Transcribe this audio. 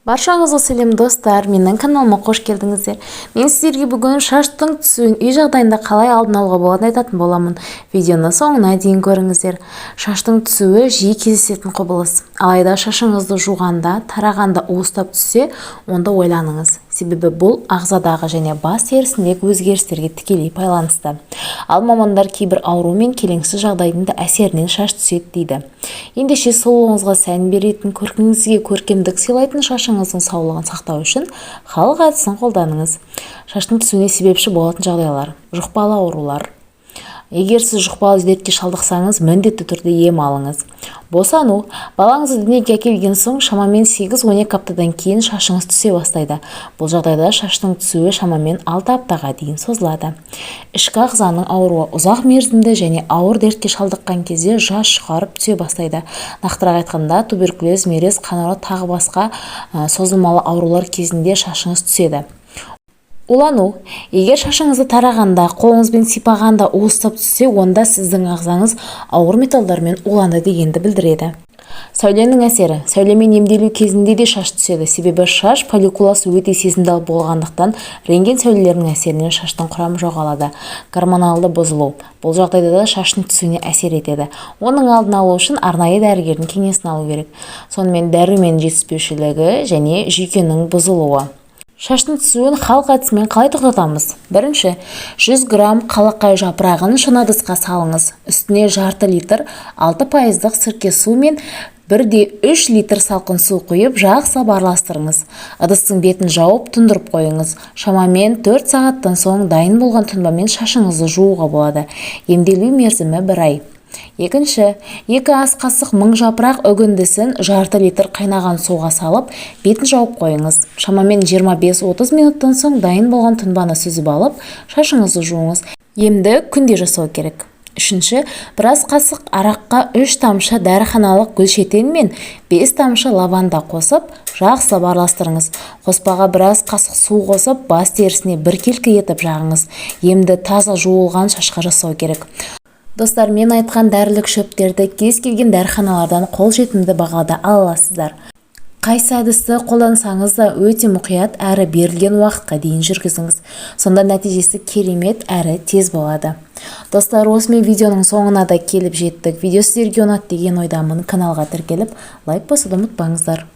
Баршаңызға сәлем, достар! Менің каналыма қош келдіңіздер. Мен сіздерге бүгін шаштың түсуін үй жағдайында қалай алдын алуға болатынын айтатын боламын. Видеоны соңына дейін көріңіздер. Шаштың түсуі жиі кездесетін құбылыс. Алайда шашыңызды жуғанда, тарағанда уыстап түссе, онда ойланыңыз. Себебі бұл ағзадағы және бас терісіндегі өзгерістерге тікелей байланысты. Ал мамандар кейбір ауру мен келеңсіз жағдайдың да әсерінен шаш түседі дейді. Ендеше, сұлулығыңызға сән беретін, көркіңізге көркемдік сыйлайтын шашыңыздың саулығын сақтау үшін халық әдісін қолданыңыз. Шаштың түсуіне себепші болатын жағдайлар: жұқпалы аурулар. Егер сіз жұқпалы дертке шалдықсаңыз, міндетті түрде ем алыңыз. Босану. Балаңызды дүниеге әкелген соң шамамен 8-12 аптадан кейін шашыңыз түсе бастайды. Бұл жағдайда шаштың түсуі шамамен 6 аптаға дейін созылады. Ішкі ағзаның ауруы. Ұзақ мерзімді және ауыр дертке шалдыққан кезде жас шығарып түсе бастайды. Нақтырақ айтқанда, туберкулез, мерез, қан тағы басқа созылмалы аурулар кезінде шашыңыз түседі. Улану. Егер шашыңызды тарағанда, қолыңызбен сипағанда уыстап түссе, онда сіздің ағзаңыз ауыр металдармен уланды дегенді білдіреді. Сәуленің әсері. Сәулемен емделу кезінде де шаш түседі. Себебі шаш фолликуласы өте сезімтал болғандықтан, рентген сәулелерінің әсерінен шаштың құрамы жоғалады. Гормоналды бұзылу. Бұл жағдайда да шаштың түсуіне әсер етеді. Оның алдын алу үшін арнайы дәрігердің кеңесін алу керек. Сонымен, дәрумен жетіспеушілігі және жүйкенің бұзылуы. Шаштың түсуін халық әдісімен қалай тоқтатамыз? Бірінші, 100 грамм қалақай жапырағын шыны ыдысқа салыңыз. Үстіне жарты литр 6 пайыздық сірке су мен 1,3 литр салқын су құйып, жақсылап араластырыңыз. Ыдыстың бетін жауып, тұндырып қойыңыз. Шамамен 4 сағаттан соң дайын болған тұнбамен шашыңызды жууға болады. Емделу мерзімі бір ай. Екінші, 2 ас қасық мың жапырақ үгіндісін жарты литр қайнаған суға салып, бетін жауып қойыңыз. Шамамен 25-30 минуттан соң дайын болған тұнбаны сүзіп алып, шашыңызды жуыңыз. Емді күнде жасау керек. Үшінші, 1 ас қасық араққа 3 тамшы дәріханалық гүлшетен мен 5 тамшы лаванда қосып, жақсылап араластырыңыз. Қоспаға 1 ас қасық су қосып, бас терісіне біркелкі етіп жағыңыз. Емді таза жуылған шашқа жасау керек. Достар, мен айтқан дәрілік шөптерді кез келген дәріханалардан қолжетімді бағада ала аласыздар. Қайсы әдісті қолдансаңыз да, өте мұқият әрі берілген уақытқа дейін жүргізіңіз. Сонда нәтижесі керемет әрі тез болады. Достар, осымен видеоның соңына да келіп жеттік. Видео сіздерге ұнады деген ойдамын. Каналға тіркеліп, лайк басуды ұмытпаңыздар.